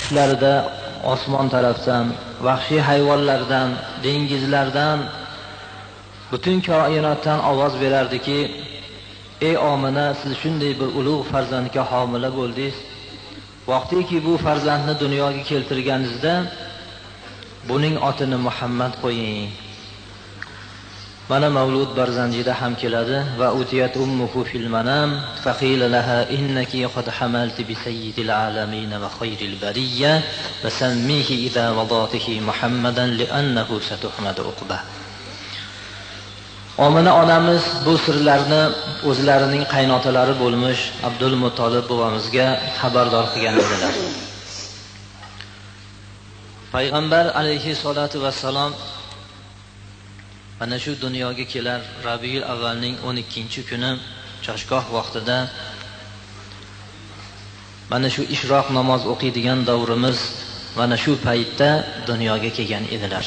Tushlarida osmon tarafdan, vahshiy hayvonlardan, dengizlardan, butun koinotdan ovoz berardiki, ey Omina, siz shunday bir ulug' farzandga homila bo'ldingiz. Vaqtiki bu farzandni dunyoga keltirganingizda buning otini Muhammad qo'ying. Mana Mavlud Barzanjida ham keladi va utiyat ummuhu fil manam faqila laha innaki qad hamalti bi sayyidil alamin va khayril bariyya va sammihi idha wadatihi Muhammadan li'annahu satuhmadu uqba. Omina onamiz bu sirlarni o'zlarining qaynotalari bo'lmish Abdul Muttolib bobomizga xabardor qilgan edilar. Payg'ambar alayhi solatu vassalom mana shu dunyoga kelar Rabiul Avvalning 12-kuni choshgoh vaqtida mana shu ishroq namoz o'qiydigan davrimiz mana shu paytda dunyoga kelgan edilar.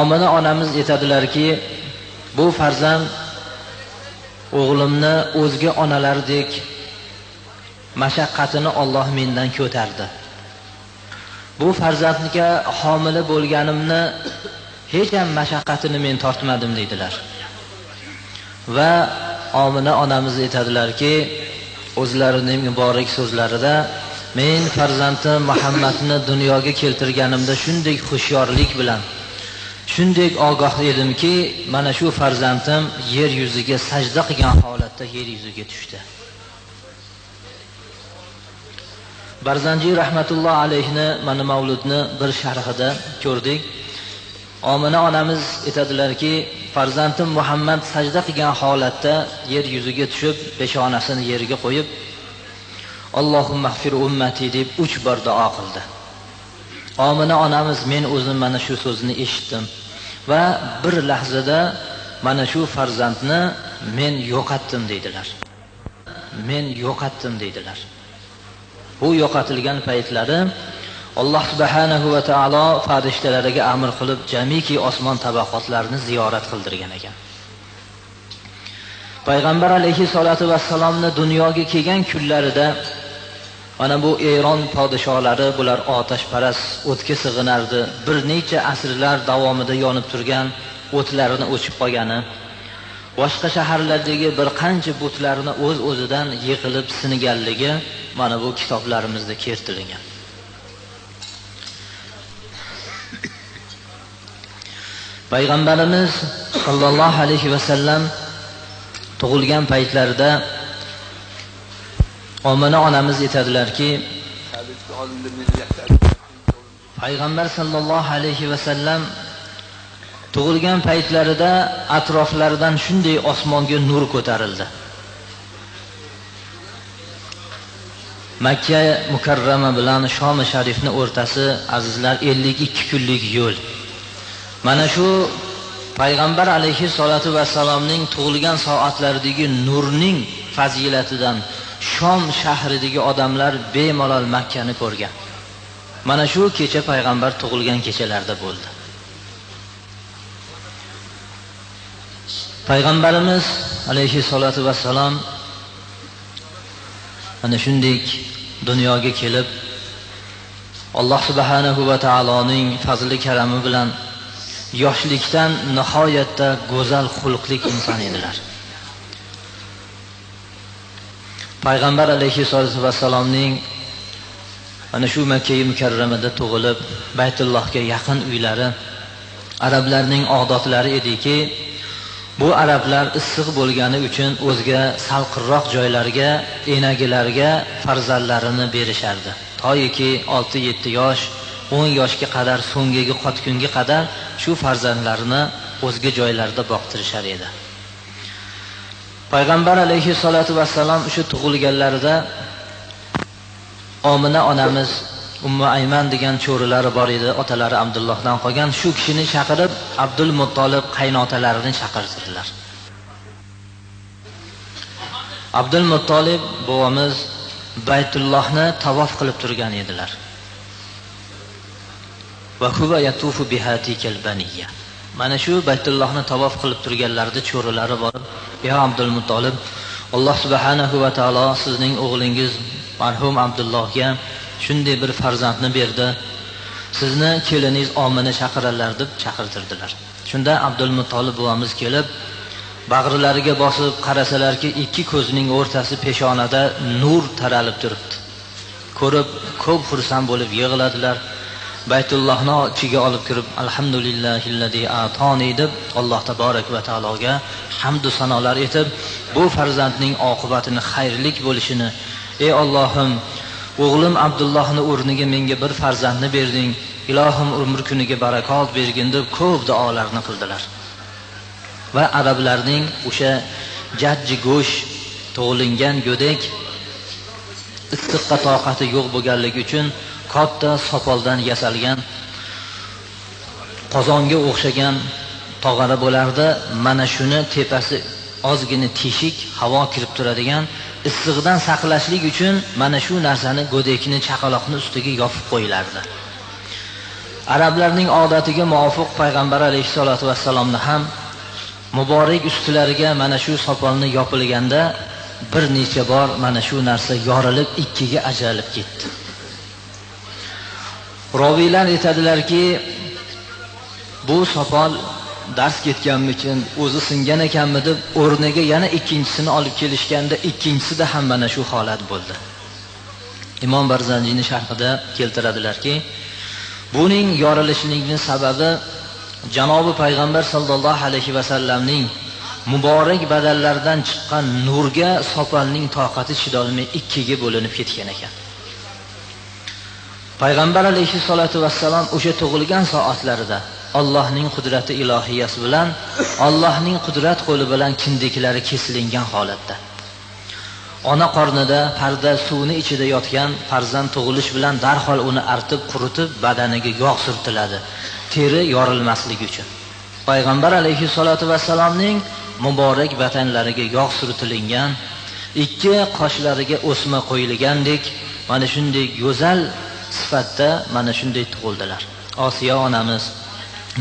Omina onamiz aytadilarki, bu farzand o'g'limni o'zga onalardek mashaqqatini Alloh mendan ko'tardi. Bu farzandga homila bo'lganimni hech ham mashaqqatini men tortmadim deydilar. Va Omina onamiz aytadilarki, o'zlarining muborak so'zlarida men farzandim Muhammadni dunyoga keltirganimda shunday hushyorlik bilan, shunday ogoh edimki, mana shu farzandim yer yuziga sajda qilgan holatda yer yuziga tushdi. Barzanji rahmatulloh alayhini mana mavludni bir sharhida ko'rdik. Omina onamiz aytadilarki, farzandim Muhammad sajda qilgan holatda yer yuziga tushib, peshonasini yerga qo'yib, Allohumma g'fir ummati deb 3 bor duo qildi. Omina onamiz men o'zim mana shu so'zni eshitdim va bir lahzada mana shu farzandni men yo'qotdim deydilar. Men yo'qotdim deydilar. Bu yo'qotilgan paytlari Alloh subhanahu va taolo farishtalariga amr qilib, jamiki osmon tabaqotlarini ziyorat qildirgan ekan. Payg'ambar alayhi salatu vassalomni dunyoga kelgan kunlarida mana bu Eron podshohlari, bular otashparast, o'tga sig'inardi. Bir necha asrlar davomida yonib turgan o'tlarini o'chib qolgani, boshqa shaharlardagi bir qancha butlarni o'z-o'zidan yiqilib singanligi mana bu kitoblarimizda keltirilgan. Payg'ambarimiz sollallohu alayhi vasallam tug'ilgan paytlarida Omina onamiz aytadilarki, Payg'ambar sallallohu alayhi vasallam tug'ilgan paytlarida atroflaridan shunday osmonga nur ko'tarildi. Makka mukarrama bilan Shom sharifni o'rtasi azizlar 52 kunlik yo'l. Mana shu Payg'ambar alayhi salatu vassalomning tug'ilgan soatlaridagi nurning fazilatidan Shom shahridagi odamlar bemalol Makkani ko'rgan. Mana shu kecha payg'ambar tug'ilgan kechalarda bo'ldi. Payg'ambarimiz alayhi salatu vassalom mana shunday dunyoga kelib, Alloh subhanahu va taoloning fazli karami bilan yoshlikdan nihoyatda go'zal xulqli inson edilar. Payg'ambar alayhi vassalomning mana shu Makka mukarramada tug'ilib, Baytullohga yaqin uylari arablarning odatlari ediki, bu arablar issiq bo'lgani uchun o'zga salqinroq joylarga, enagilarga farzandlarini berishardi. Toiki 6-7 yosh, 10 yoshga qadar, so'nggi qotkunga qadar shu farzandlarini o'zga joylarda boqtirishar edi. Payg'ambar alayhi salatu vassalam shu tug'ilganlarida Omina onamiz Ummu Ayman degan cho'rilari bor edi, otalari Abdullohdan qolgan. Shu kishini chaqirib, Abdul Muttolib qaynotalarini chaqirtirdilar. Abdul Muttolib bobomiz Baytullohni tavof qilib turgan edilar. Va huva yatufu bihatikal baniyya. Mana shu Baytullohni tavof qilib turganlarida cho'rilari borib, "Ya Abdul Muttolib, Alloh subhanahu va taolo sizning o'g'lingiz marhum Abdullohga shunday bir farzandni berdi. Sizni keliningiz Omina chaqirarlar deb chaqirtirdilar. Shunda Abdul Muttolib buvamiz kelib, bag'rilariga bosib qarasalarki, ikki ko'zining o'rtasi peshonada nur taralib turibdi. Ko'rib ko'p xursand bo'lib yig'ladilar. Baytullohni ichiga olib kirib, alhamdulillahillazi atoni deb Alloh taborak va taologa hamd va sanolar etib, bu farzandning oqibatini xayrlik bo'lishini, ey Allohim, o'g'lim Abdullohni o'rniga menga bir farzandni berding, ilohim umr kuniga barakot bergin deb ko'p duolarni qildilar. Va arablarning o'sha jajji go'sht tug'ilingan go'dak issiqqa toqati yo'q bo'lganligi uchun katta sopoldan yasalgan qozonga o'xshagan tog'ara bo'lardi. Mana shuni tepasi ozgina teshik, havo kirib turadigan, issiqdan saqlashlik uchun mana shu narsani go'dakni, chaqaloqni ustiga yopib qo'yilardi. Arablarning odatiga muvofiq payg'ambar alayhissalatu vassalomni ham muborak ustilariga mana shu sopolni yopilganda bir necha bor mana shu narsa yorilib ikkiga ajralib ketdi. Roviylar aytadilarki, bu sopol dars ketganmikin, o'zi singan ekanmi deb o'rniga yana ikkinchisini olib kelishganda ikkinchisida ham mana shu holat bo'ldi. Imom Barzanjiyning sharhida keltiradilarki, buning yorilishining sababi janobi payg'ambar sallallohu alayhi vasallamning muborak badallaridan chiqqan nurga sopolning toqati chidolmay ikkiga bo'linib ketgan ekan. Payg'ambar alayhissalatu vassalom o'sha tug'ilgan soatlarida Allohning qudrati ilohiyasi bilan, Allohning qudrat qo'li bilan kindiklari kesilingan holatda, ona qornida parda suvni ichida yotgan farzand tug'ilish bilan darhol uni artib, quritib, badaniga yog' surtiladi, teri yorilmasligi uchun. Payg'ambar alayhissalatu vassalomning muborak badanlariga yog' surtilingan, ikki qoshlariga o'sma qo'yilgandek mana shunday go'zal sifatda mana shunday tug'ildilar. Osiyo onamiz,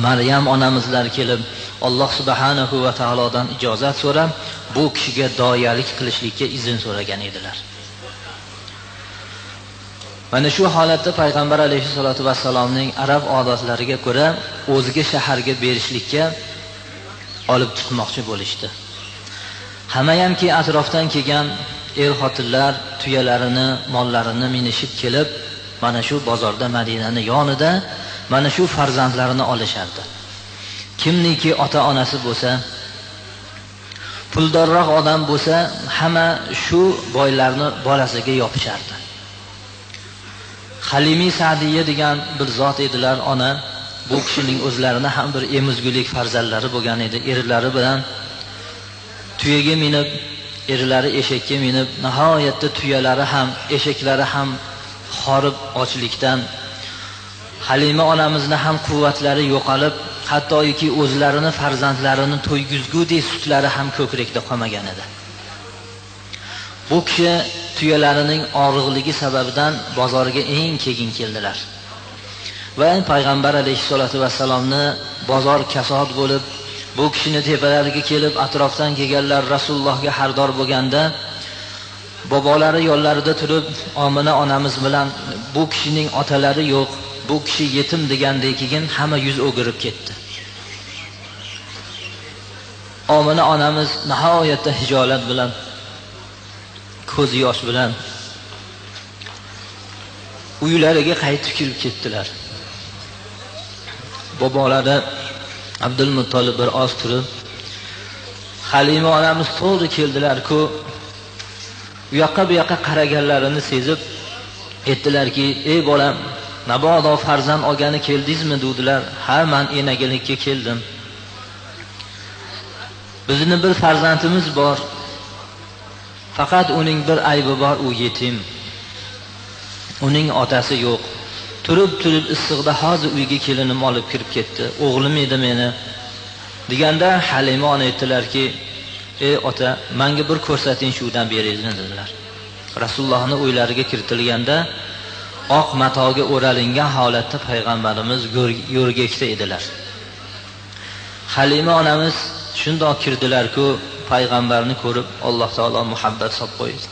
Maryam onamizlar kelib Alloh subhanahu va taolodan ijozat so'rab, bu kishiga doyalik qilishlikka izn so'ragan edilar. Mana shu holatda payg'ambar alayhissalatu vassalomning arab odatlariga ko'ra o'zga shaharga berishlikka olib chiqmoqchi bo'lishdi. Hammayamki atrofdan kelgan er-xotinlar tuyalarini, mollarini minishib kelib, mana shu bozorda Madinani yonida mana shu farzandlarini olishardi. Kimniki ota-onasi bo'lsa, puldorroq odam bo'lsa, hamma shu boylarni bolasiga yopishardi. Halimi Sa'diya degan bir zot edilar ona. Bu kishining o'zlarini ham bir emizgulik farzandlari bo'lgan edi. Erlari bilan tuyaga minib, erlari eshakka minib, nihoyatda tuyalari ham, eshaklari ham horib ochlikdan, Halima onamizni ham quvvatlari yo'qolib, hattoki o'zlarini farzandlarini to'ygizgudek sutlari ham ko'krakda qolmagan edi. Bu kishi tuyalarining og'riqligi sababidan bozorga eng keyin keldilar. Va payg'ambar alayhissalatu vassalomni bozor kasod bo'lib, bu kishini tepalariga kelib atrofdan kelganlar Rasulullohga hardor bo'lganda, bobolari yo'llarida turib Omina onamiz bilan bu kishining otalari yo'q, bu kishi yetim degandan keyin hamma yuz o'girib ketdi. Omina onamiz nihoyatda hijolat bilan, ko'z yosh bilan uylariga qaytib kirib ketdilar. Bobolari Abdul Muttolib bir oz turib, Halima onamiz to'g'ri keldilar-ku, u yoqqa bu yoqqa qaraganlarini sezib aytdilarki, ey bolam, mabodo farzand olgani keldingizmi dedilar. Ha, men enagilikka keldim. Bizni bir farzandimiz bor. Faqat uning bir aybi bor, u yetim. Uning otasi yo'q. Turib-turib issiqda hozir uyga kelinim olib kirib ketdi. O'g'lim edi meni. Deganda Halima ona aytdilarki, ey ota, menga bir ko'rsating shudan beringizni dedilar. Rasulullohning uylariga kiritilganda oq matoga o'ralingan holatda payg'ambarimiz yo'rgakda edilar. Halima onamiz shundoq kirdilar-ku, payg'ambarni ko'rib Alloh taolo muhabbat solib qo'ydi.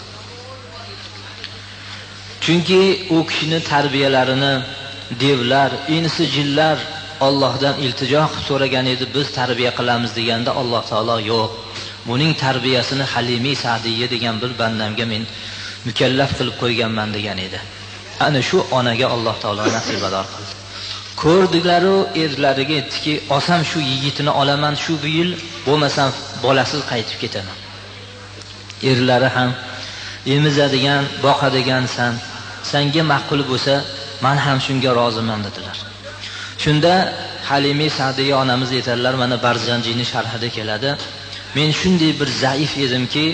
Chunki u kishini tarbiyalarini devlar, insi jinlar Allohdan iltijo qilib so'ragan edi, biz tarbiya qilamiz deganda Alloh taolo yo'q, buning tarbiyasini Halimi Sa'diya degan bir bandamga men mukallaf qilib qo'yganman degan edi. Ana shu onaga Alloh taolo nasibador qildi. Ko'rdilar-u erlariga aytdiki, olsam shu yigitini olaman shu bu yil, bo'lmasam bolasiz qaytib ketaman. Erlari ham emizadigan, boqadigansan, senga ma'qul bo'lsa, men ham shunga roziman dedilar. Shunda Halimi Sa'diya onamiz aytadilar, mana Barzanjiyning sharhida keladi. Men shunday bir zaif edimki,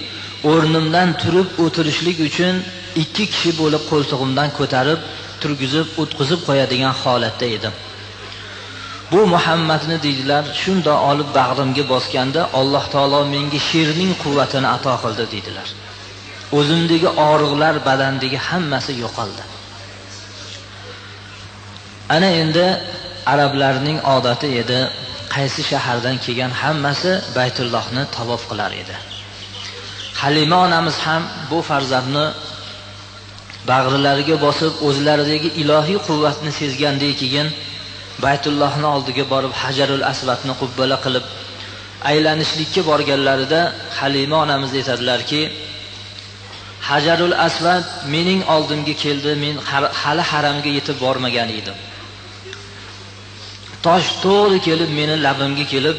o'rnimdan turib o'tirishlik uchun ikki kishi bo'lib qo'ltig'imdan ko'tarib, turgizib, o'tqizib qo'yadigan holatda edim. Bu Muhammadni deydilar, shunda olib bag'rimga bosganda Alloh taolo menga sherning quvvatini ato qildi deydilar. O'zimdagi og'riqlar, badandagi hammasi yo'qoldi. Ana endi arablarning odati edi, qaysi shahardan kelgan hammasi Baytullohni tavof qilar edi. Halima onamiz ham bu farzandni bag'rilariga bosib, o'zlaridagi ilohiy quvvatni sezgandan keyin Baytullohni oldiga borib Hajarul Asvadni qubbala qilib aylanishlikka borganlarida Halima onamiz aytadilarki, Hajarul Asvad mening oldimga keldi, men hali haramga yetib bormagan edim. Tosh to'g'ri kelib meni labimga kelib,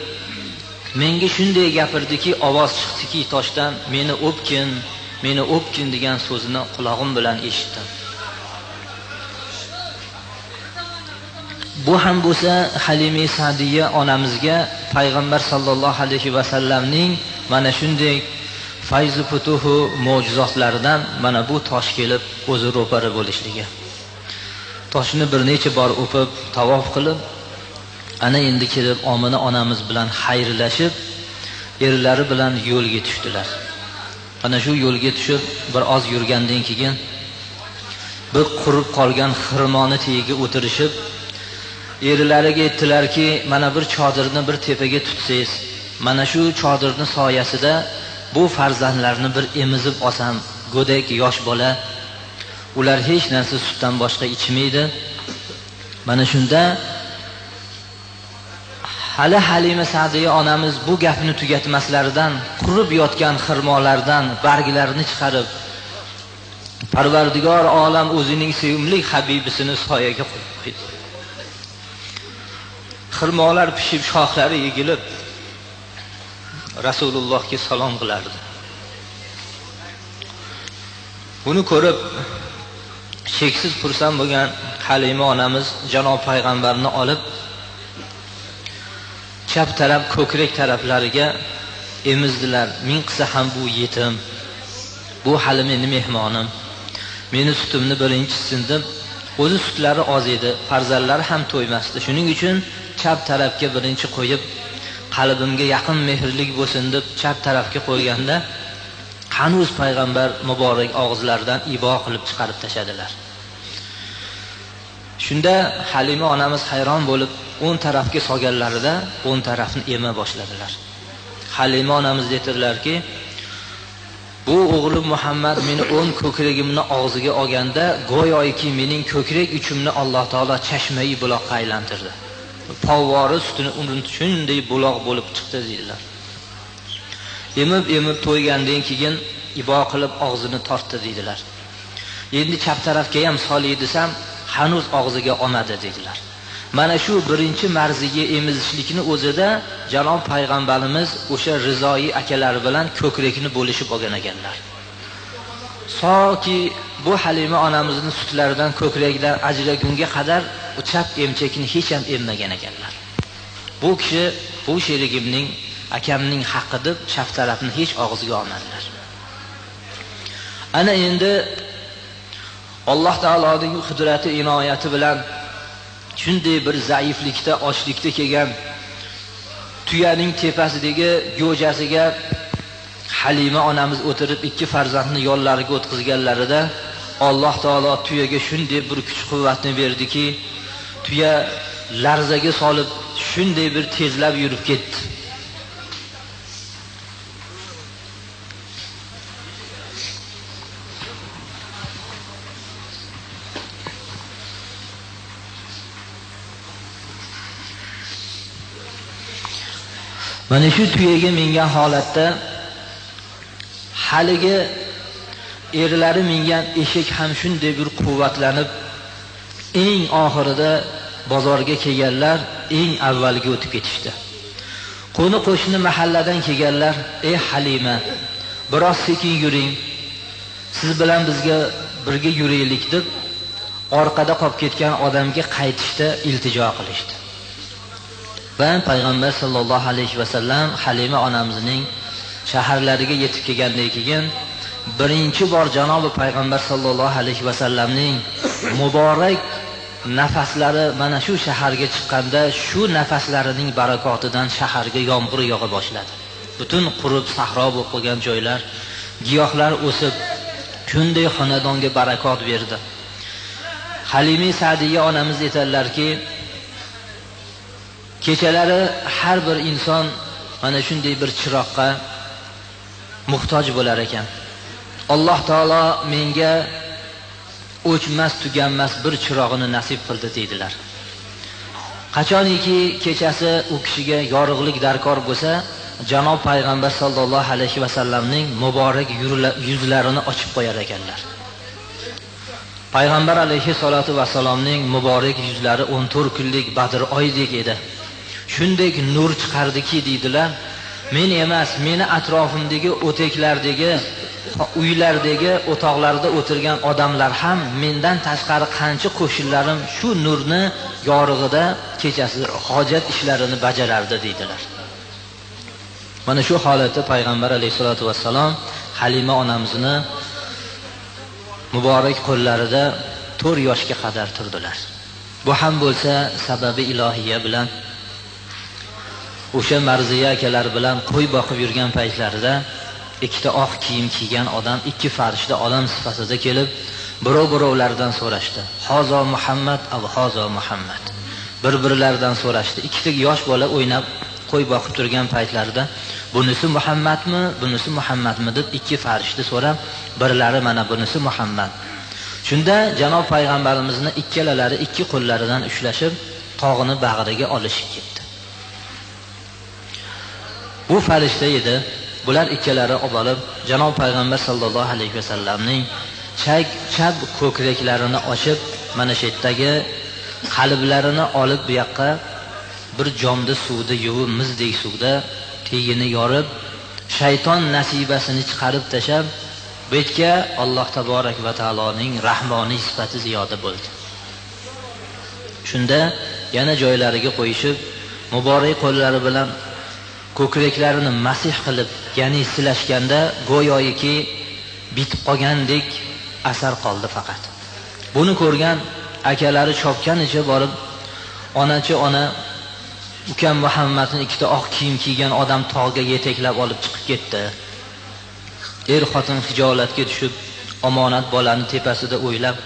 menga shunday gapirdiki, ovoz chiqdiki toshdan, meni o'pkin, meni o'pkin degan so'zini qulog'im bilan eshitdim. Bu ham bo'lsa Halimi Sa'diya onamizga payg'ambar sallallohu alayhi va sallamning mana shunday fayzu futuhu mo'jizotlaridan mana bu tosh kelib o'zi ro'para bo'lishligi. Toshni bir necha bor o'pib, tavof qilib, ana endi kelib Omina onamiz bilan xayrlashib, erlari bilan yo'lga tushdilar. Ana shu yo'lga tushib bir oz yurgandan keyin bir qurib qolgan xirmoni tagiga o'tirishib, erlariga aytdilarki, mana bir chodirni bir tepaga tutsangiz, mana shu chodirni soyasida bu farzandlarni bir emizib olsam, go'dak yosh bola, ular hech narsa sutdan boshqa ichmaydi. Mana shunda hali Halima Sa'diya onamiz bu gapni tugatmaslaridan qurib yotgan xirmolardan barglarini chiqarib, Parvardigor olam o'zining sevimli habibisini soyaga qo'yib qo'ydi. Xirmolar pishib, shoxlari egilib Rasulullohga salom qilardi. Buni ko'rib cheksiz xursand bo'lgan Halima onamiz janob payg'ambarni olib chap taraf ko'krak taraflariga emizdilar. Ming qilsa ham bu yetim, bu hali meni mehmonim, meni sutimni birinchisin deb, o'zi sutlari oz edi, farzandlari ham to'ymasdi. Shuning uchun chap tarafga birinchi qo'yib, qalbimga yaqin mehrlik bo'lsin deb chap tarafga qo'yganda hanuz payg'ambar muborak og'izlaridan ibo qilib chiqarib tashadilar. Shunda Halima onamiz hayron bo'lib o'ng tarafga solganlarida o'ng tarafni ema boshladilar. Halima onamiz aytdilarki, bu o'g'lim Muhammad meni o'ng ko'kragimni og'ziga olganda go'yoki mening ko'krak uchimni Alloh taolo chashmai buloqqa aylantirdi. Povvori sutini uni shunday buloq bo'lib chiqdi deydilar. Emib emib to'ygandan keyin ibo qilib og'zini tortdi deydilar. Endi chap tarafga ham solay desam hanuz og'ziga olmadi deydilar. Mana shu birinchi marziga emizishlikni o'zida janob payg'ambarimiz o'sha rizoyi akalari bilan ko'krakni bo'lishib olgan ekanlar. Soki bu Halima onamizning sutlaridan ko'kragidan ajragunga qadar u chap emchakni hech ham emmagan ekanlar. Bu kishi bu sherigimning, akamning haqqi deb chap tarafni hech og'ziga olmadilar. Ana endi Alloh taoloning qudrati inoyati bilan shunday bir zaiflikda, ochlikda kelgan tuyaning tepasidagi go'jasiga Halima onamiz o'tirib ikki farzandni yollariga o'tkazganlarida Alloh taolo tuyaga shunday bir kuch-quvvatni berdiki, tuya larzaga solib shunday bir tezlab yurib ketdi. Mana shu tuyaga mingan holatda haligi erlari mingan eshak ham shunday bir quvvatlanib, eng oxirida bozorga kelganlar eng avvalga o'tib ketishdi. Qo'ni qo'shni mahalladan kelganlar: "Ey Halima, biroz sekin yuring, siz bilan bizga birga yuraylik" deb orqada qolib ketgan odamga qaytishda iltijo qilishdi. Va payg'ambar sallallohu alayhi vasallam Halima onamizning shaharlariga yetib kelgandan keyin birinchi bor janobi payg'ambar sallallohu alayhi vasallamning muborak nafaslari mana shu shaharga chiqqanda, shu nafaslarining barakotidan shaharga yomg'ir yog'a boshladi. Butun qurib sahro bo'lib qolgan joylar, giyohlar o'sib, shunday xonadonga barakot berdi. Halima Sa'diya onamiz aytadilarki, kechalari har bir inson mana shunday bir chiroqqa muhtoj bo'lar ekan. Alloh taolo menga o'chmas tuganmas bir chirog'ini nasib qildi deydilar. Qachoniki kechasi u kishiga yorug'lik darkor bo'lsa, janob payg'ambar sallallohu alayhi vasallamning muborak yuzlarini ochib qo'yar ekanlar. Payg'ambar alayhi salatu vasallamning muborak yuzlari 14 kunlik Badr oydek edi. Shunday nur chiqardiki deydilar, men emas, meni atrofimdagi o'teklardagi, uylardagi, o'toqlarda o'tirgan odamlar ham mendan tashqari qancha qo'shnilarim shu nurni yorug'ida kechasi hojat ishlarini bajarardi deydilar. Mana shu holatda payg'ambar alayhisolatu vassalom Halima onamizni muborak qo'llarida 4 yoshga qadar turdilar. Bu ham bo'lsa sababi ilohiya bilan o'sha Marziya akalar bilan qo'y boqib yurgan paytlarida ikkita oq kiyim kiygan odam, ikki farishta odam sifatida kelib, birov-birovlardan so'rashdi. Hozo Muhammad, av hozo Muhammad. Bir-birlaridan so'rashdi. Ikkita yosh bola o'ynab qo'y boqib turgan paytlarida bunisi Muhammadmi, bunisi Muhammadmi deb ikki farishta so'rab, birlari mana bunisi Muhammad. Shunda janob payg'ambarimizni ikkalalari ikki qo'llaridan ushlashib, tog'ini bag'riga olishib ketdi. Bu farishta edi. Bular ikkalari olib janob payg'ambar sallallohu alayhi vasallamning chap ko'kraklarini ochib, mana shu yerdagi qalblarini olib bu yoqqa bir jomda suvda yuvib, muzdek suvda tegini yorib, shayton nasibasini chiqarib tashab, bu yerga Alloh taborak va taoloning rahmoniy sifati ziyoda bo'ldi. Shunda yana joylariga qo'yishib, muborak qo'llari bilan ko'kraklarini masih qilib, ya'ni silashganda go'yoki bitib qolgandek asar qoldi faqat. Buni ko'rgan akalari chopganicha borib, onachi ona ukam Muhammadni ikkita oq kiyim kiygan odam tog'ga yetaklab olib chiqib ketdi. Er xotin hijolatga tushib, omonat bolani tepasida o'ylab,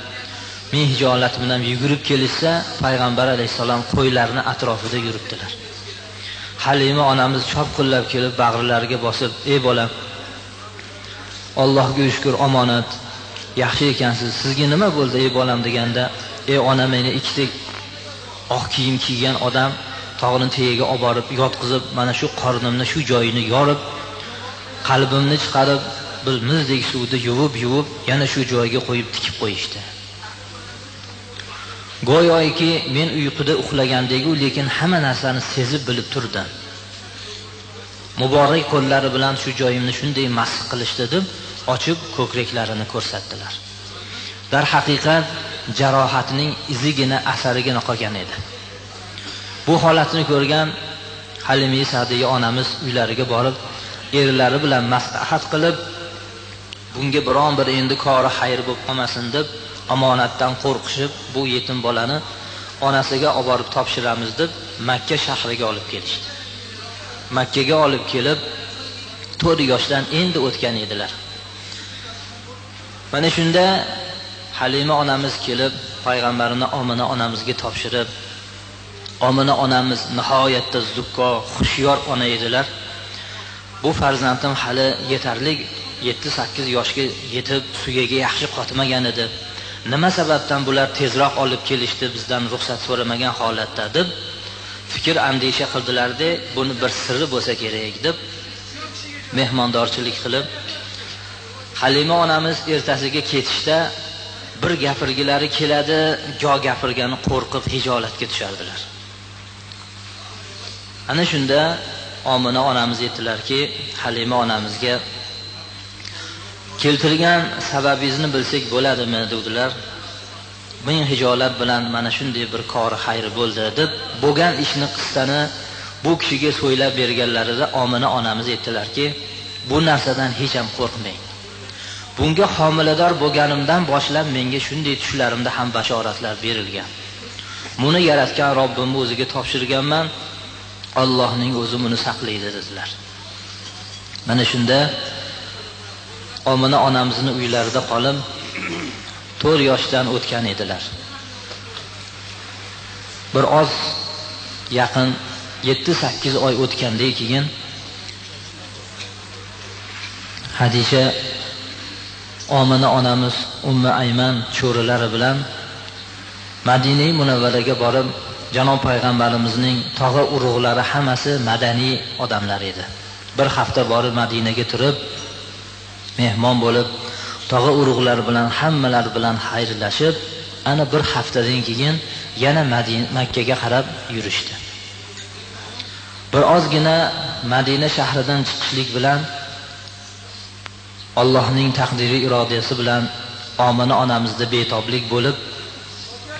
men hijolat bilan yugurib kelishsa, payg'ambar alayhissalom qo'ylarni atrofida yuribdilar. Halima onamiz chopqillab kelib bag'rilariga bosib, "Ey bolam, Allohga shukr, omonat, yaxshi ekansiz. Sizga nima bo'ldi, ey bolam?" deganda, "Ey ona, meni ikkita oq kiyim kiygan odam tog'ning tagiga olib borib yotqizib, mana shu qornimni shu joyini yorib, qalbimni chiqarib, bir muzdek suvda yuvib-yuvib, yana shu joyga qo'yib tikib qo'yishdi. Go'yoki men uyquda uxlagandek-u, lekin hamma narsani sezib bilib turdim. Muborak qo'llari bilan shu joyimni shunday masx qilishdi" deb ochib ko'kraklarini ko'rsatdilar. Darhaqiqat jarohatning izigina, asarigina qolgan edi. Bu holatni ko'rgan Halima Sa'diya onamiz uylariga borib, erlari bilan maslahat qilib, bunga biron bir endi kori xayr bo'lib qolmasin deb, omonatdan qo'rqishib, bu yetim bolani onasiga olib borib topshiramiz deb Makka shahriga olib kelishdi. Makkaga olib kelib 4 yoshdan endi o'tgan edilar. Mana shunda Halima onamiz kelib payg'ambarini Omina onamizga topshirib, Omina onamiz nihoyatda zukko, xushyor ona edilar. Bu farzandim hali yetarli 7-8 yoshga yetib suyagi yaxshi qotmagan edi. Nima sababdan bular tezroq olib kelishdi, bizdan ruxsat so'ramagan holatda deb fikr Fikr andisha qildilarda, buni bir sirri bo'lsa kerak deb mehmondorchilik qilib, Halima onamiz ertasiga ketishda bir gapirgilari keladi, go gapirgani qo'rqib hijolatga tushardilar. Ana shunda Omina onamiz aytdilarki, Halima onamizga keltirgan sababingizni bilsak bo'ladimi dedilar. Men hijolat bilan mana shunday bir kori xayri bo'ldi deb bo'lgan ishni qissani bu kishiga so'ylab berganlarida Omina onamiz aytdilarki, bu narsadan hech ham qo'rqmang. Bunga homilador bo'lganimdan boshlab menga shunday tushlarimda ham bashoratlar berilgan. Buni yaratgan Robbimni o'ziga topshirganman. Allohning o'zi buni saqlaydi dedilar. Mana shunda Omina onamizni uylarida qolib 4 yoshdan o'tgan edilar. Bir oz yaqin 7-8 oy o'tgandan keyin Hadisha Omina onamiz Umma Ayman cho'rilari bilan Madina Munavvaraga borib, janob payg'ambarimizning tog'a urug'lari hammasi madaniy odamlar edi. Bir hafta borib Madinaga turib, mehmon bo'lib, tog'a urug'lar bilan hammalar bilan xayrlashib, ana bir haftadan keyin yana Makkaga qarab yurishdi. Bir ozgina Madina shahridan chiqishlik bilan Allohning taqdiri irodasi bilan Omina onamizda betoblik bo'lib,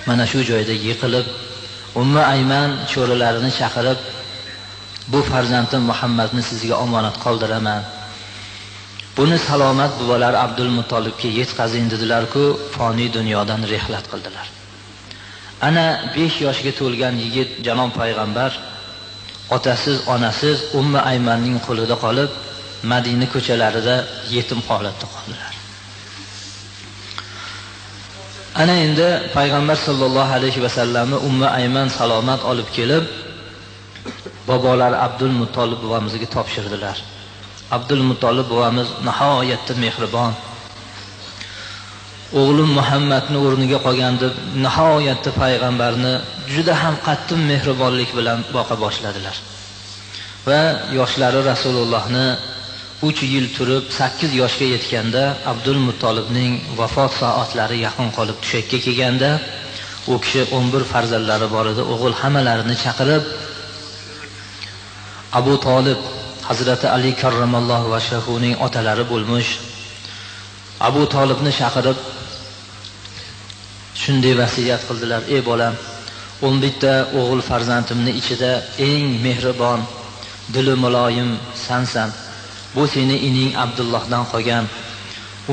mana shu joyda yiqilib, Umma Ayman cho'rilarini chaqirib, bu farzandim Muhammadni sizga omonat qoldiraman. Buni salomat bobolar Abdul Muttolibga yetkazing dedilar-ku, foniy dunyodan rihlat qildilar. Ana 5 yoshga to'lgan yigit janob payg'ambar otasiz, onasiz Umma Aymanning qo'lida qolib, Madina ko'chalarida yetim holatda qoldilar. Ana endi payg'ambar sollallohu alayhi vasallamni Umma Ayman salomat olib kelib, bobolari Abdul Muttolib bobomizga topshirdilar. Abdul Muttolib bobamiz nihoyatda mehribon. O'g'lim Muhammadni o'rniga qolgan deb nihoyatda payg'ambarni juda ham qattiq mehribonlik bilan boqa boshladilar. Va yoshlari Rasulullohni 3 yil turib 8 yoshga yetganda Abdul Muttolibning vafot soatlari yaqin qolib tushakka kelganda u kishi 11 farzandlari bor edi. O'g'il hammalarini chaqirib Abu Tolib Hazrati Ali karramallohu vajhahuning otalari bo'lmuş Abu Tolibni chaqirib shunday vasiyat qildilar: "Ey bolam, 11 ta o'g'il farzandimni ichida eng mehribon, dili muloyim sansan. Bu seni ining Abdullohdan qolgan.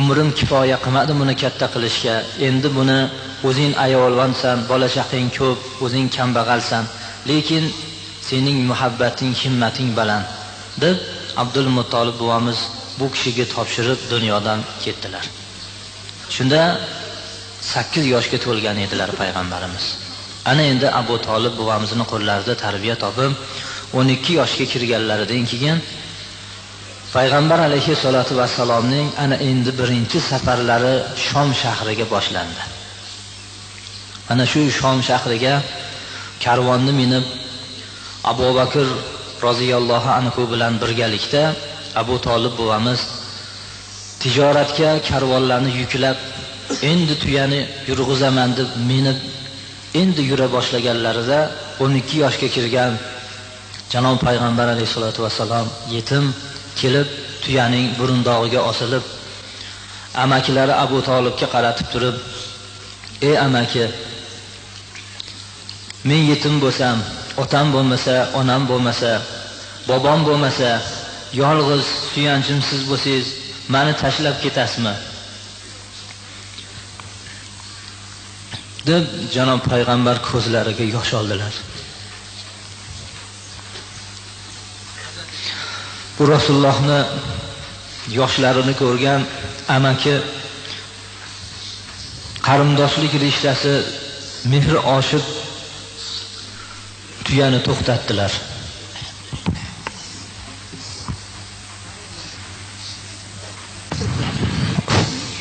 Umrim kifoya qilmadi buni katta qilishga. Endi buni o'zing ayolvansan, bola chaqang ko'p, o'zing kambag'alsan, lekin sening muhabbating, himmating baland" deb Abdul Muttolib bobomiz bu kishiga topshirib dunyodan ketdilar. Shunda 8 yoshga to'lgan edilar payg'ambarimiz. Ana endi Abu Tolib bobomizning qo'llarida tarbiya topib 12 yoshga kirganlaridan keyin payg'ambar alayhissalatu vassalomning ana endi birinchi safarlari Shom shahriga boshlandi. Ana shu Shom shahriga karvonni minib Abu Bakr roziyallohu anhu bilan birgalikda Abu Tolib bobomiz tijoratga karvonlarni yuklab, endi tuyani yurg'izaman deb minib, endi yura boshlaganlarida 12 yoshga kirgan janob payg'ambar alayhissalatu vassalom yetim kelib tuyaning burundog'iga osilib, amakilari Abu Tolibga qaratib turib, "Ey amaki, men yetim bo'lsam, otam bo'lmasa, onam bo'lmasa, bobom bo'lmasa, yolg'iz suyanchim siz bo'lsangiz, meni tashlab ketasizmi?" deb janob payg'ambar ko'zlariga yosh oldilar. Bu Rasulullohni yoshlarini ko'rgan amaki qarindoshlik rishtasi mehri oshib tuyani to'xtatdilar.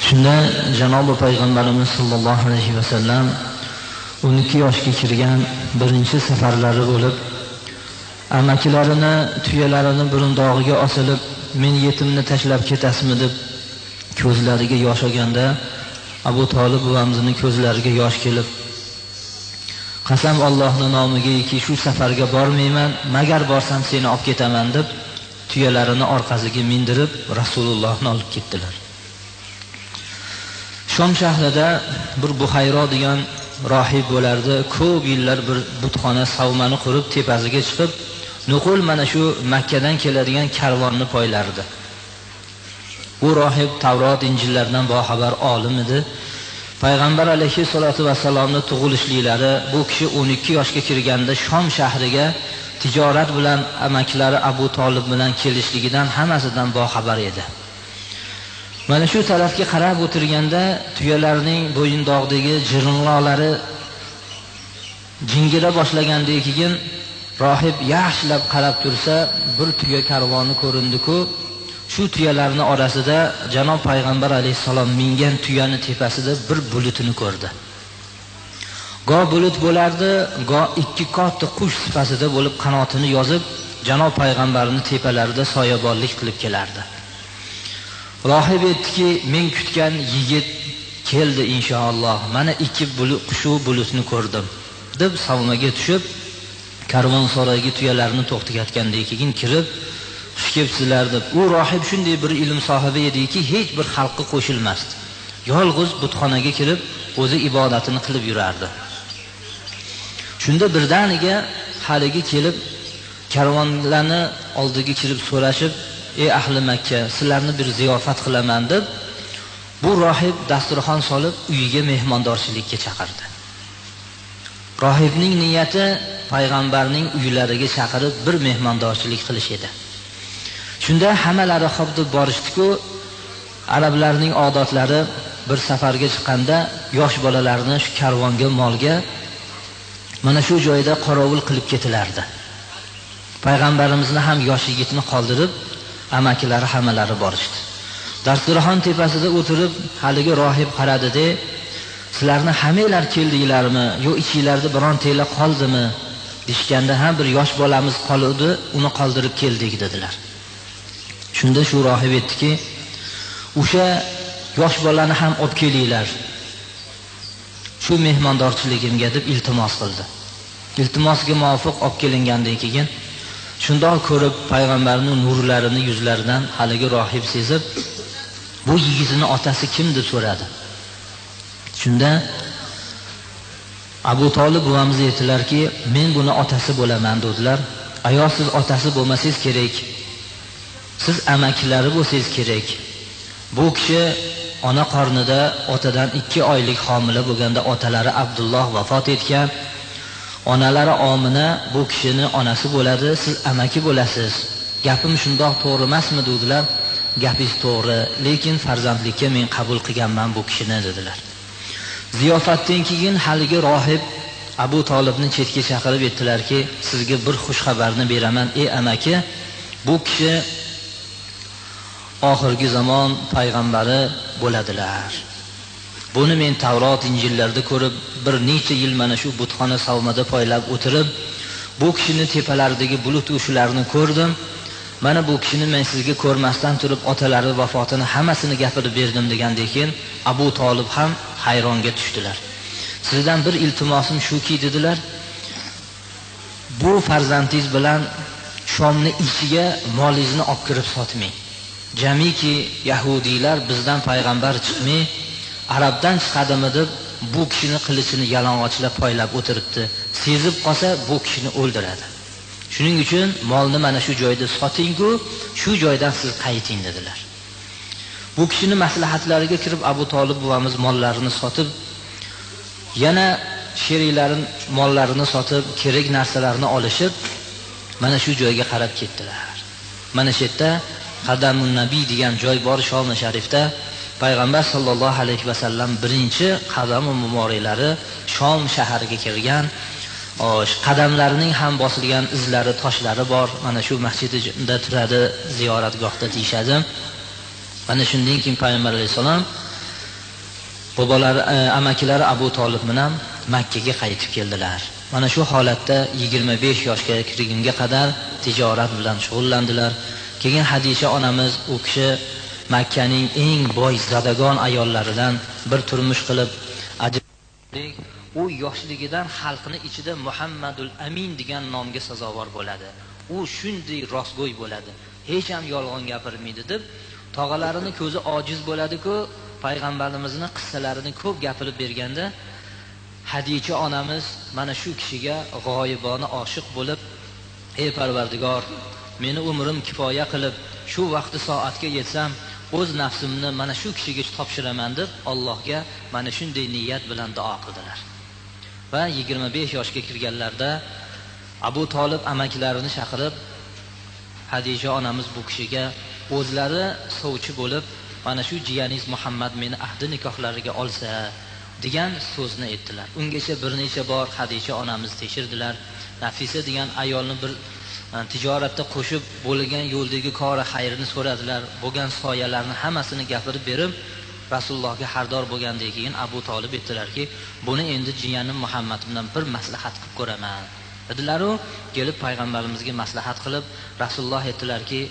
Shunda janobi payg'ambarimiz sollallohu alayhi vasallam 12 yoshga kirgan birinchi safarlari bo'lib, Amakilarini tuyalarini burundog'iga osilib, men yetimni tashlab ketasizmi deb ko'zlariga yosh olganda Abu Tolib buvamizning ko'zlariga yosh kelib, qasam Allohning nomigaki shu safarga bormayman, magar borsam seni olib ketaman deb tuyalarini orqasiga mindirib Rasulullohni olib ketdilar. Shom shahrida bir Buhayro degan rohib bo'lardi. Ko'p yillar bir butxona savmani qurib tepasiga chiqib, nuqul mana shu Makkadan keladigan karvonni poylardi. U rohib Tavrot, Injillardan boxabar olim edi. Payg'ambar alayhissalatu vassalomni tug'ilishliklari, bu kishi 12 yoshga kirganda Shom shahriga tijorat bilan amakilari Abu Tolib bilan kelishligidan hammasidan boxabar edi. Mana shu tarafga qarab o'tirganda tuyalarning bo'yindog'dagi jirinloqlari jingira boshlagandan keyin rohib yaxshilab qarab tursa, bir tuya karvoni ko'rindi-ku. Shu tuyalarning orasida janob payg'ambar alayhissalom mingan tuyani tepasida bir bulutini ko'rdi. Goh bulut bo'lardi, goh ikki katta qush sifatida bo'lib qanotini yozib janob payg'ambarning tepalarida soyabonlik qilib kelardi. Rohib aytdiki, men kutgan yigit keldi inshaalloh. Mana ikki bulut qushu bulutni ko'rdim deb savmaga tushib karvonsaroyga tuyalarni to'xtatgandan keyin kirib, xush kelibsizlar deb. U rohib shunday bir ilm sohibi ediki, hech bir xalqqa qo'shilmasdi. Yolg'iz butxonaga kirib o'zi ibodatini qilib yurardi. Shunda birdaniga haligi kelib karvonlarni oldiga kirib so'rashib, ey ahli Makka, sizlarni bir ziyofat qilaman deb bu rohib dasturxon solib uyiga mehmondorchilikka chaqirdi. Rohibning niyati payg'ambarning uylariga chaqirib bir mehmondorchilik qilish edi. Shunda hammalari xo'p deb borishdi-ku, arablarning odatlari bir safarga chiqqanda yosh bolalarni shu karvonga, molga mana shu joyda qorovul qilib ketilardi. Payg'ambarimizni ham yosh yigitni qoldirib, amakilari hammalari borishdi. Dasturxon tepasida o'tirib haligi rohib qaradi-de, sizlarni hammanglar keldinglarmi, yo ichinglarda birontanglar qoldimi deyishganda, ham bir yosh bolamiz qoldi, uni qoldirib keldik dedilar. Shunda shu rohib aytdiki, o'sha yosh bolani ham olib kelinglar shu mehmondorchiligimga deb iltimos qildi. Iltimosga muvofiq olib kelingandan keyin shundoq ko'rib payg'ambarning nurlarini yuzlaridan haligi rohib sezib, bu yigitning otasi kim deb so'radi. Shunda Abu Tolib buvamiz aytdilarki, men buni otasi bo'laman dedilar. Ayo, siz otasi bo'lmasangiz kerak, siz amakilari bo'lsangiz kerak. Bu kishi ona qornida otadan 2 oylik homila bo'lganda otalari Abdulloh vafot etgan. Onalari Omina bu kishini onasi bo'ladi, siz amaki bo'lasiz. Gapim shundoq to'g'ri emasmi dedilar. Gapingiz to'g'ri, lekin farzandlikka men qabul qilganman bu kishini dedilar. Ziyofatdan keyin haligi rohib Abu Tolibni chetga chaqirib aytdilarki, sizga bir xush xabarni beraman ey amaki, bu kishi oxirgi zamon payg'ambari bo'ladilar. Buni men Tavrot, Injillarda ko'rib, bir necha yil mana shu butxona savmada poylab o'tirib, bu kishini tepalaridagi bulut shularni ko'rdim. Mana bu kishini men sizga ko'rmasdan turib otalari vafotini hammasini gapirib berdim degandan keyin Abu Tolib ham hayronga tushdilar. Sizdan bir iltimosim shuki dedilar, bu farzandingiz bilan Shomni ichiga molingizni olib kirib sotmang. Jamiki yahudiylar bizdan payg'ambar chiqmay, arabdan chiqadimi deb bu kishini qilichini yalang'ochlab poylab o'tiribdi. Sezib qolsa bu kishini o'ldiradi. Shuning uchun molni mana shu joyda soting-ku, shu joydan siz qayting dedilar. Bu kishini maslahatlariga kirib Abu Tolib buvamiz mollarini sotib, yana sheriklarini mollarini sotib, kerak narsalarni olishib, mana shu joyga qarab ketdilar. Mana shu yerda Qadamun Nabiy degan joy bor Shom sharifda. Payg'ambar sallallohu alayhi vasallam birinchi qadami muboraklari Shom shahriga kirgan, qadamlarining ham bosilgan izlari, toshlari bor. Mana shu masjidda turadi, ziyoratgohda deyishadi. Mana shundan keyin payg'ambar alayhissalom bobolari, amakilari Abu Tolib bilan Makka ga qaytib keldilar. Mana shu holatda 25 yoshga kirgunga qadar tijorat bilan shug'ullandilar. Keyin Hadisha onamiz, u kishi Makkaning eng boy zadagon ayollaridan bir turmush qilib, u yoshligidan xalqni ichida Muhammadul Amin degan nomga sazovor bo'ladi. U shunday rostgo'y bo'ladi, hech ham yolg'on gapirmaydi deb tog'alarini ko'zi ojiz bo'ladi-ku, payg'ambarimizni qissalarini ko'p gapirib berganda Hadicha onamiz mana shu kishiga g'oyibona oshiq bo'lib, ey Parvardigor, meni umrim kifoya qilib shu vaqti soatga yetsam o'z nafsimni mana shu kishiga topshiraman deb Allohga mana shunday niyat bilan duo qildilar. Va 25 yoshga kirganlarida Abu Tolib amakilarini chaqirib, Hadicha onamiz bu kishiga o'zlari sovchi bo'lib, mana shu jiyaningiz Muhammad meni ahdi nikohlariga olsa degan so'zni aytdilar. Ungacha bir necha bor Hadicha onamiz tekshirdilar. Nafisa degan ayolni bir tijoratda qo'shib bo'lgan yo'ldagi kori xayrni so'radilar. Bo'lgan soyalarni hammasini gapirib berib, Rasulullohga xardor bo'lgandan keyin Abu Tolib aytdilarki, buni endi jiyanim Muhammad bilan bir maslahat qilib ko'raman dedilar-u, kelib payg'ambarimizga maslahat qilib, Rasululloh aytdilarki,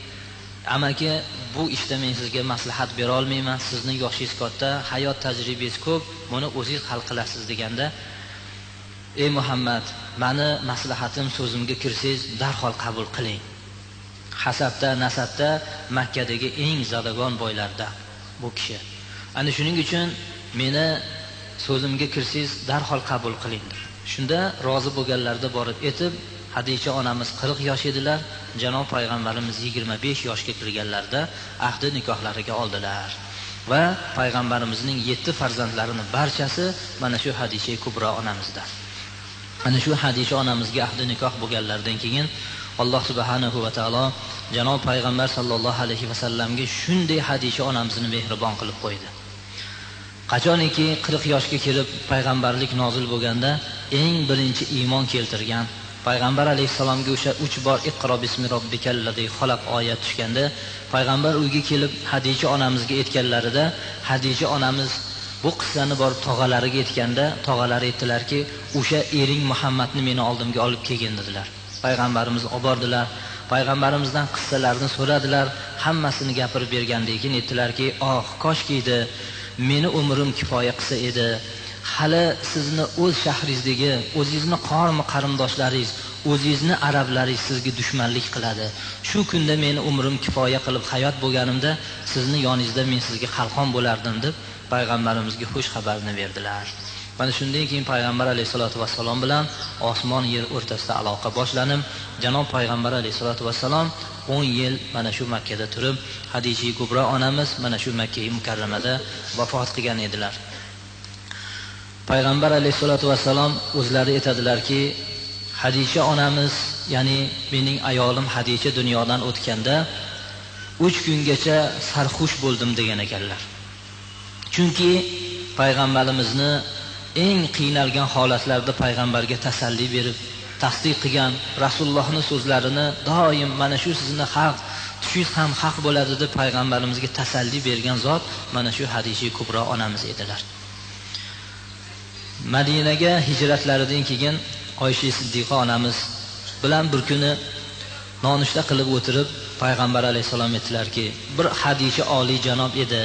amaki, bu ishda men sizga maslahat bera olmayman, sizning yoshingiz katta, hayot tajribangiz ko'p, buni o'zingiz hal qilasiz deganda, ey Muhammad, meni maslahatim so'zimga kirsangiz darhol qabul qiling. Hasabda, nasabda Makkadagi eng zadagon boylardan bu kishi. Ana shuning uchun meni so'zimga kirsangiz darhol qabul qiling. Shunda rozi bo'lganlarda borib etib, Hadicha onamiz 40 yosh edilar, janob payg'ambarimiz 25 yoshga kirganlarida ahdi nikohlariga oldilar. Va payg'ambarimizning 7 farzandlarini barchasi mana shu Hadicha Kubro onamizdan. Ana shu Hadicha onamizga ahdi nikoh bo'lganlaridan keyin Alloh subhanahu va taolo janob payg'ambar sallallohu alayhi vasallamga shunday Hadicha onamizni mehribon qilib qo'ydi. Qachoniki 40 yoshga kelib payg'ambarlik nozil bo'lganda eng birinchi iymon keltirgan payg'ambar alayhissalomga o'sha 3 bor iqro bismi robbikallazi xalaq oyat tushganda payg'ambar uyga kelib Hadicha onamizga aytganlarida, Hadicha onamiz bu qissani borib tog'alariga aytganda, tog'alari aytdilarki, o'sha ering Muhammadni meni oldimga olib kelgin dedilar. Payg'ambarimiz olib bordilar. Payg'ambarimizdan qissalarni so'radilar, hammasini gapirib bergandan keyin aytdilarki, oh, koshki edi, meni umrim kifoya qilsa edi. Hali sizni o'z shahringizdagi, o'zingizni qavm qarindoshlaringiz, o'zingizni arablaringiz sizga dushmanlik qiladi. Shu kunda meni umrim kifoya qilib hayot bo'lganimda sizni yoningizda men sizga qalqon bo'lardim deb payg'ambarimizga xush xabarni berdilar. Mana shundan keyin payg'ambar alayhisolatu vassalom bilan osmon yer o'rtasida aloqa boshlanib, janob payg'ambar alayhisolatu vassalom 10 yil mana shu Makkada turib, Hadicha Kubro onamiz mana shu Makka mukarramada vafot qilgan edilar. Payg'ambar alayhisolatu vassalom o'zlari aytadilarki, Hadicha onamiz, ya'ni mening ayolim Hadicha dunyodan o'tganda 3 kungacha sarxush bo'ldim degan ekanlar. Chunki payg'ambarimizni eng qiynalgan holatlarda payg'ambarga tasalli berib, tasdiq qilgan Rasulullohning so'zlarini doim mana shu sizni haq, tushingiz ham haq bo'ladi deb payg'ambarimizga tasalli bergan zot mana shu Hadicha Kubro onamiz edilar. Madinaga hijratlaridan keyin Oysha Siddiqa onamiz bilan bir kuni nonushta qilib o'tirib payg'ambar alayhissalom aytdilarki, bir Hadicha oliy janob edi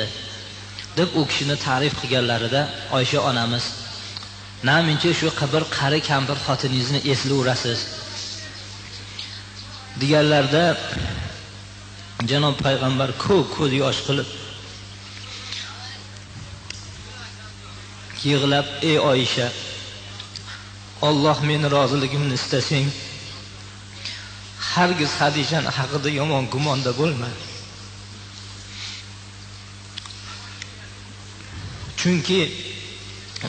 deb u kishini ta'rif qilganlarida Oysha onamiz, namuncha shu bir qari kampir xotiningizni eslayverasiz deganlarda janob payg'ambar ko'p ko'z yosh qilib yig'lab, ey Oysha, Alloh meni roziligimni istasang hargiz Hadishani haqida yomon gumonda bo'lma. Chunki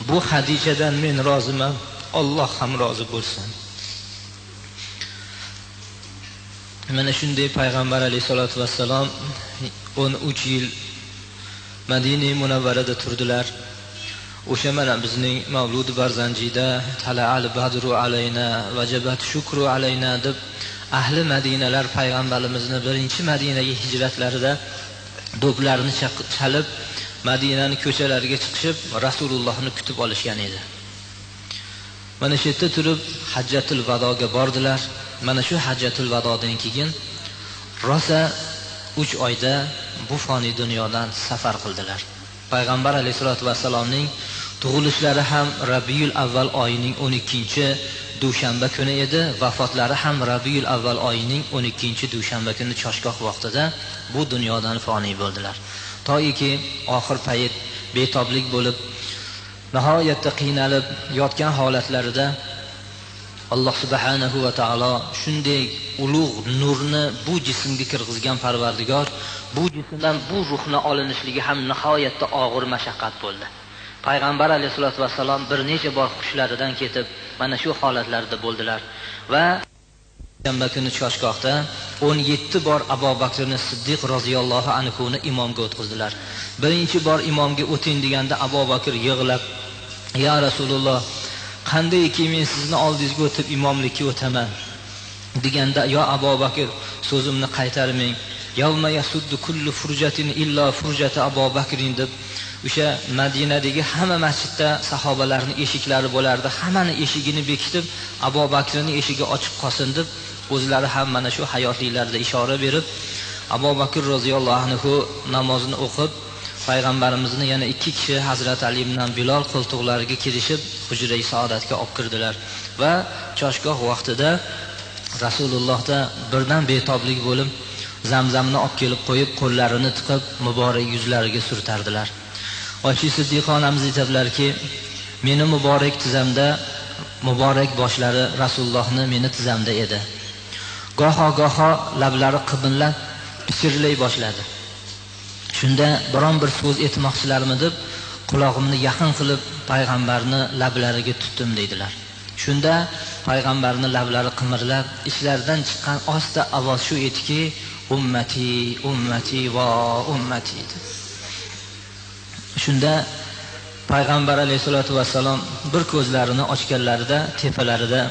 bu Hadichadan men roziman, Alloh ham rozi bo'lsin. Mana shunday payg'ambar alayhisolatu vassalom 13 yil Madina Munavvarada turdilar. O'sha mana bizning Mavlud Barzanjiyda tala'al badru alayna vajabat shukru alayna deb ahli Madinalar payg'ambarimizni birinchi Madinaga hijratlarida do'plarni chalib Madinani ko'chalariga chiqishib Rasulullohni kutib olishgan edi. Mana shu yerda turib Hajjatul Vadoga bordilar. Mana shu Hajjatul Vadodan keyin rosa 3 oyda bu foniy dunyodan safar qildilar. Payg'ambar alayhisolatu vassalomning tug'ilishlari ham Rabiul Avval oyining 12-dushanba kuni edi. Vafotlari ham Rabiul Avval oyining 12-dushanba kuni choshgoh vaqtida bu dunyodan foniy bo'ldilar. Toiki oxir payt betoblik bo'lib, nihoyatda qiynalib yotgan holatlarida Alloh subhanahu va taolo shunday ulug' nurni bu jismga kirgizgan Parvardigor bu jismdan bu ruhni olinishligi ham nihoyatda og'ir mashaqqat bo'ldi. Payg'ambar alayhisolatu vassalom bir necha bor hushlaridan ketib mana shu holatlarda bo'ldilar va shanba kuni choshgohda 17 bor Abu Bakrni Siddiq roziyallohu anhu ni imomga o'tkazdilar. Birinchi bor imomga o'ting deganda Abu Bakr yig'lab, "Ya Rasululloh, qandayki men sizni oldingizga o'tib imomlikka o'taman?" deganda, "Yo Abu Bakr, so'zimni qaytarmang. Yawma yasuddu kullu furjatin illa furjata Abu Bakrin" deb o'sha Madinadagi hamma masjidda sahobalarning eshiklari bo'lardi. Hammani eshigini bekitib, Abu Bakrning eshigi ochiq qolsin deb o'zlari ham mana shu hayotliklarida ishora berib, Abu Bakr roziyallohu anhu namozini o'qib, payg'ambarimizni yana 2 kishi Hazrat Ali bilan Bilol qo'ltiqlariga kirishib hujrai saodatga olib kirdilar va choshgoh vaqtida Rasulullohda birdan betoblik bo'lib, zamzamni olib kelib qo'yib, qo'llarini tiqib muborak yuzlariga surtardilar. Oysha Siddiqa onamiz aytadilarki, meni muborak tizamda muborak boshlari Rasulullohni meni tizamda edi. Goho-goho lablari qibinlab pichirlay boshladi. Shunda biron bir so'z aytmoqchilarmi deb qulog'imni yaqin qilib payg'ambarni lablariga tutdim deydilar. Shunda payg'ambarni lablari qimirlab, ichlaridan chiqqan osta ovoz shu ediki, ummati, ummati va ummati deb. Shunda payg'ambar alayhisolatu vassalom bir ko'zlarini ochganlarida tepalarida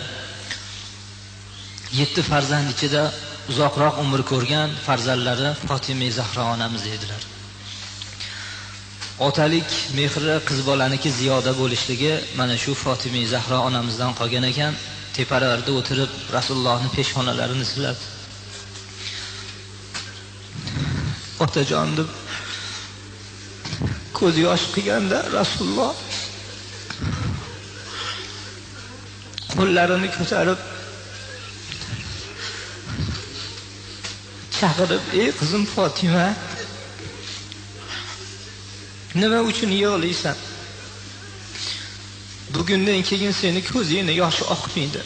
7 farzand ichida uzoqroq umr ko'rgan farzandlari Fatima Zahro onamiz edilar. Otalik mehri qiz bolaniki ziyoda bo'lishligi mana shu Fatima Zahro onamizdan qolgan ekan. Tepalarida o'tirib Rasulullohning peshonalarini silab, otajon deb ko'z yosh qilganda Rasululloh qo'llarini ko'tarib chaqirib, "Ey qizim Fatima, nima uchun yig'laysan? Bugundan keyin seni ko'zingni yoshi oqmaydi"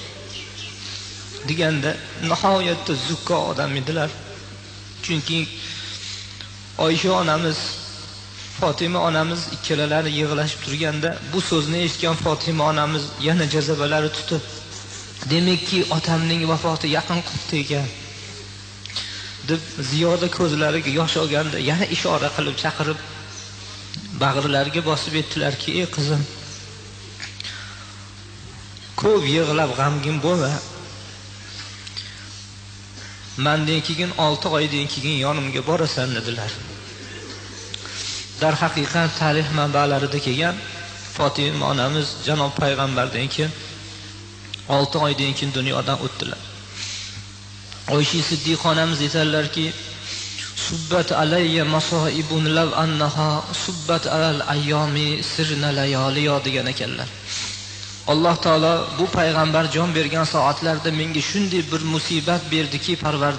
deganda nihoyatda zukko odam edilar. Chunki Oysha onamiz, Fatima onamiz ikkalalari yig'lashib turganda bu so'zni eshitgan Fatima onamiz yana jazabalari tutib, demakki otamning vafoti yaqin qoldi ekan deb ziyoda ko'zlariga yosh olganda yana ishora qilib chaqirib bag'rilariga bosib aytdilarki, "Ey qizim, ko'p yig'lab g'amgin bo'lma. Mendan keyin 6 oydan keyin yonimga borasan" dedilar. Darhaqiqat tarix manbalarida kelgan Fatima onamiz janob payg'ambardan keyin 6 oydan keyin dunyodan o'tdilar. Oysha Siddiqa onamiz aytadilarki, "Subbat alayya masoibun law annaha subbat alal ayyomi sirna layoliyo" degan ekanlar. Alloh taolo bu payg'ambar jon bergan soatlarda menga shunday bir musibat berdiki, Parvardigor